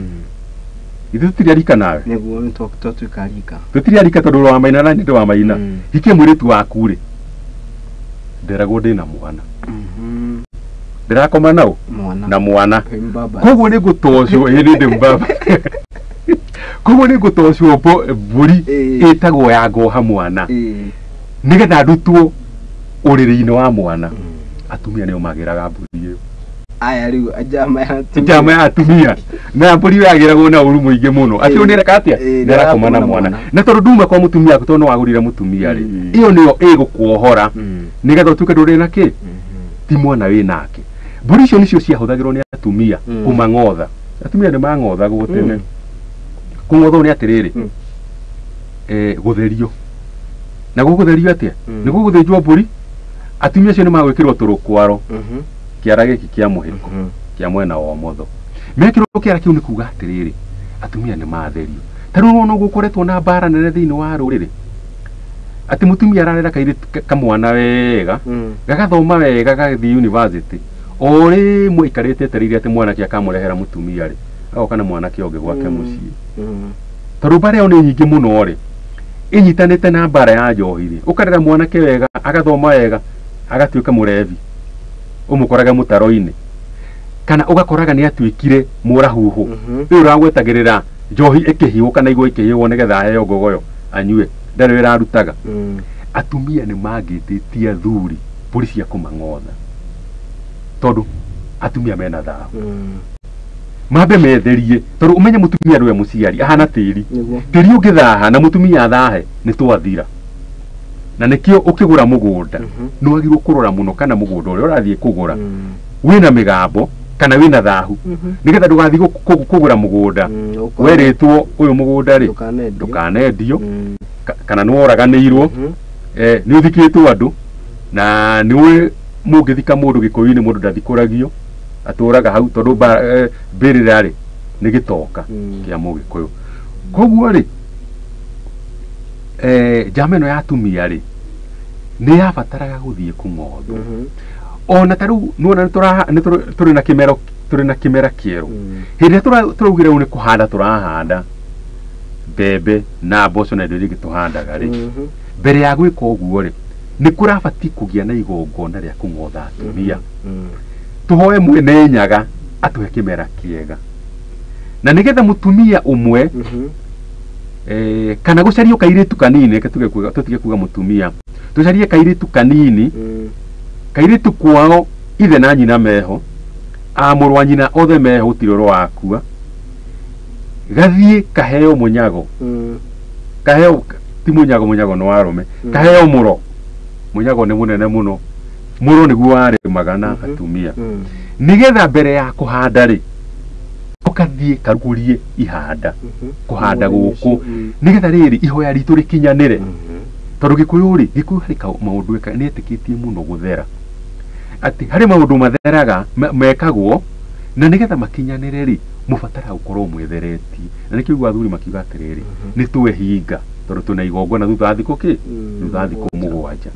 ithuĩ tũtirĩ arika nawe. Nĩguo nĩ twatuĩka arika. Tũtirĩ arika tondũ wa maina na niĩ ndĩ wa maina. Hikie mũirĩtu waku rĩ, nderagwo ndĩna mwana, ndĩrakoma nau na mwana, koguo nĩ ngũtocwo. Ĩ nĩ ndĩ mbaba. Koguo nĩ ngũtocwo mbũri ĩtagwo ya ngoha mwana nĩgetha ndutwo ũrĩrĩ-inĩ wa mwana. Atumia nĩo magĩraga mbũri ĩyo. Aya rĩu njama ya atumia, njama ya atumia na mbũri ĩyo yagĩragwo na ũru mũingĩ mũno. Atĩ ũyũ nĩareka atĩa, nĩarakoma na mwana. Na tondũ nduma kwa mũtumia waku tondũ nĩwagũrire mũtumia rĩ, ĩyo nĩyo ĩgũkuohora nĩgetha ũtuĩke ndũrĩ na kĩ, ti mwana wĩ nake. Mbũri icio nĩcio ciahũthagĩrwo nĩ atumia kũmang'otha. Atumia nĩ mang'othagwo tene. Kũng'othwo nĩ atĩrĩrĩ, gũtherio. Na gũgũtherio atĩa? Nĩ gũgũthĩnjwo mbũri, atumia acio nĩ magwĩkĩrwo tũrũkwaro kĩara gĩkĩ kĩa mũhĩko kĩa mwena wa ũmotho. Mekĩrwo kĩara kĩu nĩ kuga atĩrĩrĩ, atumia nĩ matherio. Ta rĩu nĩwona ũguo ũkoretwo na mbara nene thĩinĩ wa rũrĩrĩ, atĩ mũtumia ararera kairĩtu kamwana wega, gagathoma wega, gagathiĩ university, o rĩmwe aikarĩte etereire atĩ mwanake akamũrehera mũtumia rĩ, agoka na mwanake ũngĩ gwake mũciĩ. Tondũ mbara ĩyo nĩ nyingĩ mũno rĩ, ĩnyitanĩte na mbara ya njohi rĩ, ũkarera mwanake wega, agathoma wega, agatuĩka mũrebi, ũmũkoraga mũtaro-inĩ, kana ũgakoraga nĩ atuĩkire mũrahuhu. Rĩu ũragwetagĩrĩra njohi ĩkĩhiũka kana igwa ikĩhiũhwo nĩgetha aheo ngogoyo anyue, ndarĩ wĩra arutaga. Atumia nĩ mangĩtĩtie athuri mbũri cia kũmang'otha, tondũ atumia mena thahu. Mambe metherie, tondũ ũmenye mũtumia nĩwe mũciari, ahana tĩri. Tĩri ũngĩthaha na mũtumia athahe nĩ twathira. Na nĩkĩo ũkĩgũra mũgũnda nĩ wagĩrĩirwo kũrora mũno kana mũgũnda ũrĩa ũrathiĩ kũgũra wĩna mĩgambo kana wĩna thahu, nĩgetha ndũgathiĩ kũgũra mũgũnda werĩtwo ũyũ mũgũnda rĩ ndũkanendio, kana nĩ woraganĩirwo, nĩ ũthikĩtwo andũ, Na nĩũĩ mũngĩthika mũndũ Gĩkũyũ-inĩ mũndũ ndathikũragio atũraga hau tondũ mbĩrĩra rĩ nĩ gĩtoka kĩa mũgĩkũyũ. Koguo rĩ njama ĩno ya atumia rĩ nĩ yabataraga gũthiĩ kũng'othwo. Ona ta rĩu nĩwona tũrĩ na kĩmero tũrĩ na kĩmera kĩerũ. Hĩndĩ ĩrĩa tũraugire rĩu nĩ kũhanda tũrahanda mbembe na mboco na indo iria ingĩ tũhandaga rĩ, mbere ya gwĩka ũguo rĩ nĩ kũrabatiĩ kũgĩa na igongona rĩa kũng'otha atumia. Tũhoe mwene Nyaga atũhe kĩmera kĩega na nĩgetha mũtumia ũmwe kana gũcario kairĩtu kanini, reke tũtige kuga mũtumia, tũcarie kairĩtu kanini, kairĩtu kwao ithe na nyina meho, a mũrũ wa nyina othe meho, gũtirĩ ũrĩa wakua, gathiĩ kaheo mũnyago, kaheo ti mũnyago, mũnyago nĩ wa arũme, kaheo mũro, mũnyago nĩ mũnene mũno, mũro nĩguo warĩmaga na atumia, nĩgetha mbere ya kũhanda rĩ ũkathiĩ karugũrie ihanda kũhanda gũkũ nĩgetha rĩrĩ ihoya ritũ rĩkinyanĩre. Tondũ Gĩkũyũ rĩ, Gĩkũyũ harĩ maũndũ nĩ etĩkĩtie mũno gũthera, atĩ harĩ maũndũ matheraga mekagwo na nĩgetha makinyanĩre rĩ mũbataraga gũkorwo mwetheretie. Na nĩkĩo ũiguaga athuri makiuga atĩrĩrĩ, nĩ twehinga tondũ twĩna igongona thutha wa thikũ kĩ, thutha wa thikũ mũgwanja.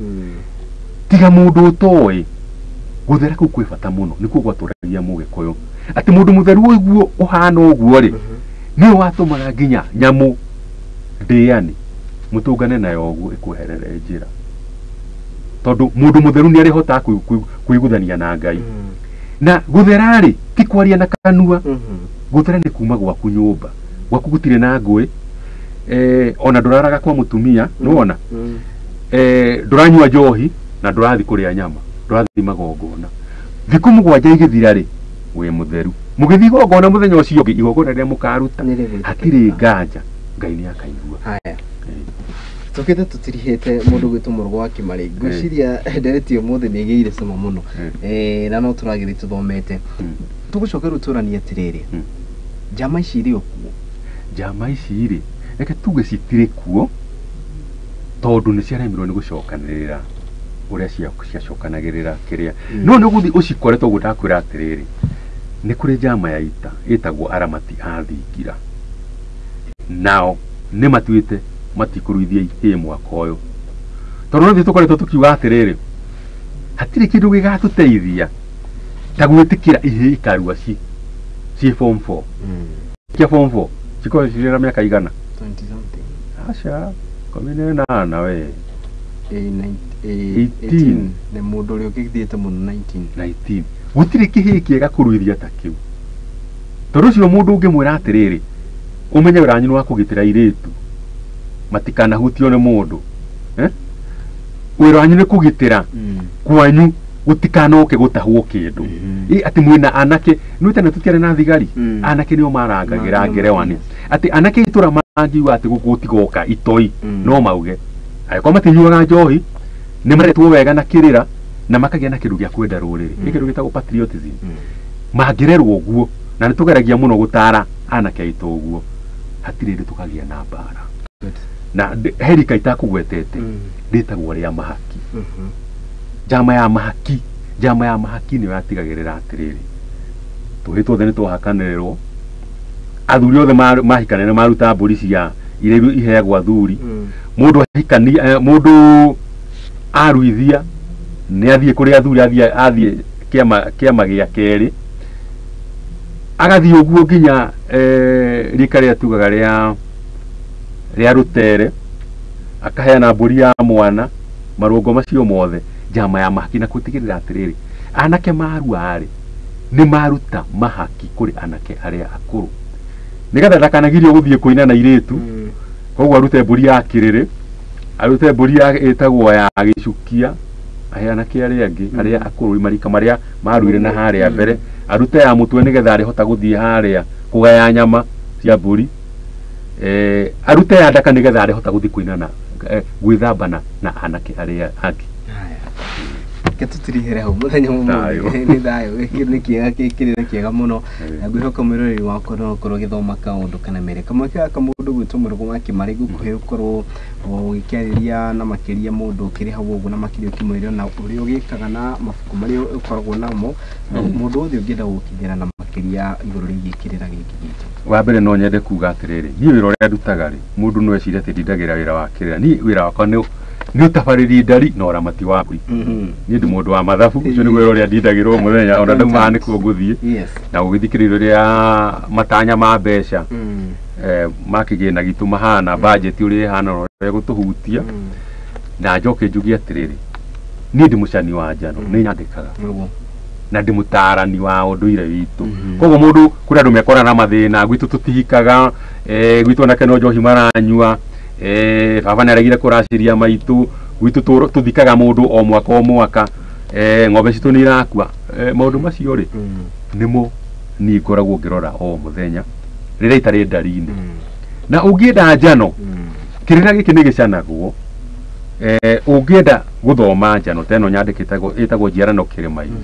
Tiga mũndũ ũtoĩ gũthera kũu kwĩ bata mũno, nĩkuo gwatũragia mũgĩkũyũ atĩ mũndũ mũtheru ũguo ũhana ũguo rĩ nĩwe watũmaga nginya nyamũ ndĩani mũtũngane nayo ũguo ĩkweherere njĩra, tondũ mũndũ mũtheru nĩ arĩhotaga kũiguthania na Ngai. Na gũthera rĩ ti kwaria na kanua, gũthera nĩ kuma gwaku nyũmba, gwaku gũtirĩ na ngũĩ, ona ndũraraga kwa mũtumia, nĩwona ndũranyua njohi na ndũrathiĩ kũrĩa nyama, ndũrathiĩ magongona. Thikũ mũgwanja igĩthira rĩ wĩ mũtheru, mũgĩthiĩ igongona mũthenya ũcio ũngĩ, igongona rĩrĩa mũkaruta hatirĩ nganja, Ngai nĩ akaigua. Haya, tũkĩte tũtirihĩte mũndũ gwĩtwo Mũrũgo wa Kĩmarĩ, ngwĩciria ndereti ũmũthĩ nĩ ĩgĩire cama mũno, na no tũragĩthiĩ tũthomete. Tũgũcoka rĩu tũranie atĩrĩrĩ, njama ici irĩ o kuo? Njama ici rĩ, reke tuge citirĩ kuo tondũ nĩ ciaremirwo nĩ gũcokanĩrĩra ũrĩa ciacokanagĩrĩra kĩrĩa. No nĩ ũgũthiĩ ũcikore, toguo ndakwĩra atĩrĩrĩ, nĩ kũrĩ njama ya ita ĩtagwo aramati a thingira, nao nĩ matuĩte matikũruithia ihĩĩ mwaka ũyũ, tondũ no ithuĩ tũkoretwo tũkiuga atĩrĩrĩ, hatirĩ kĩndũ gĩgatũteithia ta gwĩtĩkĩra ihĩĩ ikarua ci form 4. Kia form 4 cikorwo cirĩ na mĩaka igana? 20 something. Aca, 18 we. 18. Nĩ mũndũ ũrĩa ũkĩthiĩte mũno 19. 19. Gũtirĩ kĩhĩĩ kĩega kũruithia ta kĩu, tondũ ũcio mũndũ ũngĩmwĩra atĩrĩrĩ, ũmenye wĩra wanyu nĩ wa kũgitĩra airĩtu matikanahutio nĩ mũndũ, wĩra wanyu nĩ kũgitĩra kwanyu gũtikanoke gũtahwo kĩndũ. Atĩ mwĩna anake, nĩ tene tũtiarĩ na thigari, anake nĩo marangagĩra ngerewani, atĩ anake itũra mangiuga atĩ gũkũ gũtigoka itoi, no mauge angĩkorwo matinyuaga njohi nĩ maretwo wega na kĩrĩra na makagĩa na kĩndũ gĩa kwenda rũrĩrĩ, nĩ kĩndũ gĩtagwo patriotism. Mangĩrerwo ũguo, na nĩ tũgeragia mũno gũtara anake aitũ ũguo, hatirĩ hĩndĩ tũkagĩa na mbara. Na herika itakũgwetete rĩtagwo rĩa mahaki. Njama ya mahaki, njama ya mahaki nĩyo yatigagĩrĩra atĩrĩrĩ, tũhĩĩ tuothe nĩ twahakanĩrĩrwo, athuri othe mahikanire nĩ maruta mbũri cia iria iheagwo athuri, mũndũ ahikania, mũndũ aruithia nĩ athiĩ kũrĩ athuri, athiĩ kĩama gĩa kerĩ, agathiĩ ũguo nginya rika rĩrĩa tugaga rĩa rũtere, akaheana mbũri ya mwana, marũngo macio mothe, njama ya mahaki. Na gũtigĩrĩra atĩrĩrĩ, anake marua rĩ nĩ maruta mahaki kũrĩ anake arĩa akũrũ, nĩgetha ndakanagirio gũthiĩ kũina na airĩtu, koguo arute mbũri ya kĩrĩrĩ, arute mbũri ya ĩtagwo ya gĩcukia, ahe anake arĩa angĩ arĩa akũrũ marika marĩa maruire na harĩa mbere, arute ya mũtwe nĩgetha arĩhota gũthiĩ harĩa kũgaya nyama cia mbũri, arute ya ndaka nĩgetha arĩhota gũthiĩ kũina na gwĩthamba na anake arĩa angĩ. Reke tũtirihere hau mũthenya Thayũ. ũmũthĩ. Nĩ thayũ. Gĩkĩ nĩ kĩega, kĩrĩra kĩega mũno. Na ngwĩhoka mwĩroreri wakwa no ũkorwo ũgĩthoma kaũndũ kana merĩ. Kamweke gaka mũndũ gwĩtwo Mũrũgũ wa Kĩmarĩ ngũkũhe ũkorwo ũgĩkĩarĩria na makĩria mũndũ ũkĩrĩ hau ũguo, na makĩria ũkĩmwĩra na ũrĩa ũgĩkaga na mabuku marĩa ũkoragwo namo, mũndũ wothe ũngĩenda gũkinyĩra na makĩria igũrũ rĩgiĩ kĩrĩra gĩkĩ gitũ. Wa mbere no nyende kuga atĩrĩrĩ, niĩ wĩra ũrĩa ndutaga rĩ, mũndũ no ecirie atĩ ndindagĩra wĩra wa kĩrĩra. Niĩ wĩra wakwa nĩ ũtabarĩri ndari na ũramati wa mbũri. Niĩ ndĩ mũndũ wa mathabu, ũcio nĩguo wĩra ũrĩa ndindagĩrwo mũthenya, ona ndaumaga nĩkuo ngũthiĩ. Na gũgĩthikĩrĩria ũrĩa matanya ma mbeca ma kĩgĩna gitũ mahana, budget ũrĩa ĩhana, ũrĩa ĩgũtũhutia. Na njoke njuge atĩrĩrĩ, niĩ ndĩ mũcani wa njano, nĩ nyandĩkaga na ndĩ mũtaarani wa ũndũire witũ. Koguo mũndũ, kũrĩ andũ mekora na mathĩna, gwitũ tũtihikaga, gwitũ anake no njohi maranyua, baba nĩ aregire kũracĩria maitũ, gwitũ tũthikaga mũndũ o mwaka o mwaka, ng'ombe citũ nĩ irakua. Maũndũ macio rĩ, nĩmo niĩ ngoragwo ngĩrora o mũthenya rĩrĩa itarĩ ndari-inĩ. Na ũngĩenda njano, kĩrĩra gĩkĩ nĩ gĩcanagwo. Ũngĩenda gũthoma njano ta ĩno nyandĩkĩte ĩtagwo njiarano kĩrĩma-inĩ,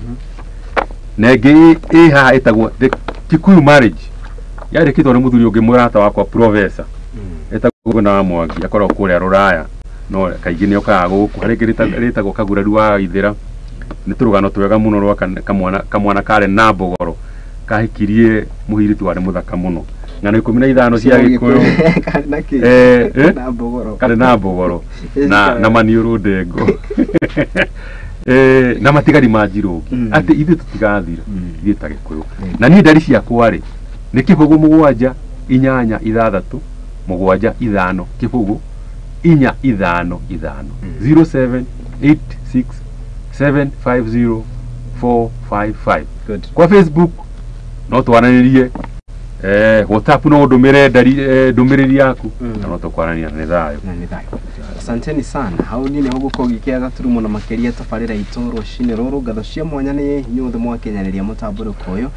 na ĩngĩ ĩ haha ĩtagwo The Kikuyu Marriage, yandĩkĩtwo nĩ mũthuri ũngĩ mũrata wakwa professor etagwo na Mwangi, akoragwo kũrĩa Rũraya, no kaingĩ nĩ okaga gũkũ. Harĩ ĩngĩ rĩtagwo Kaguraru wa Ithĩra, nĩ tũrũgano twega mũno rwa kamwana karĩ na mbogoro kahikirie mũhirĩtu warĩ mũthaka mũno. Ng'ano 15 cia Gĩkũyũ. Karĩ na mbogoro na maniũrũ ndengo na matigari ma Njirũngi, atĩ ithuĩ tũtigathira ithuĩ ta Gĩkũyũ. Na niĩ ndari ciakwa rĩ nĩ 0 7 8 6 7 5 0 4 5 5 07 86 750 455. Kwa Facebook no twaranĩrie, WhatsApp no ndũmĩre ndari ndũmĩrĩri yaku, na no tũkwaranĩria. Nĩ thayũ. Na nĩ thayũ. Asanteni sana. Hau niĩ nĩho gũkorwo gĩkĩaga gaturumo na makĩria tabarĩra itũ rũcinĩ rũrũ. Ngatho cia mwanya nĩ inyuothe mwakinyanĩria mũtambũrũko ũyũ.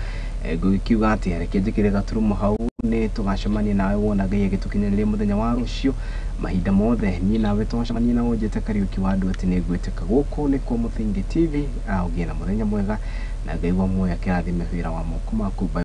Ngũgĩkiuga atĩ reke njĩkĩre gaturumo hau, nĩ tũgacemania nawe wona Ngai agĩtũkinyanĩria mũthenya wa rũciũ. Mahinda mothe niĩ nawe twacemania na ũnjĩte Kariũki wa andũ atĩ nĩ ngwĩtĩka. Gũkũ nĩkuo Mũthingi TV. Ũgĩe na mũthenya mwega na Ngai wa muoyo akĩrathime wĩra wa moko maku. Bye.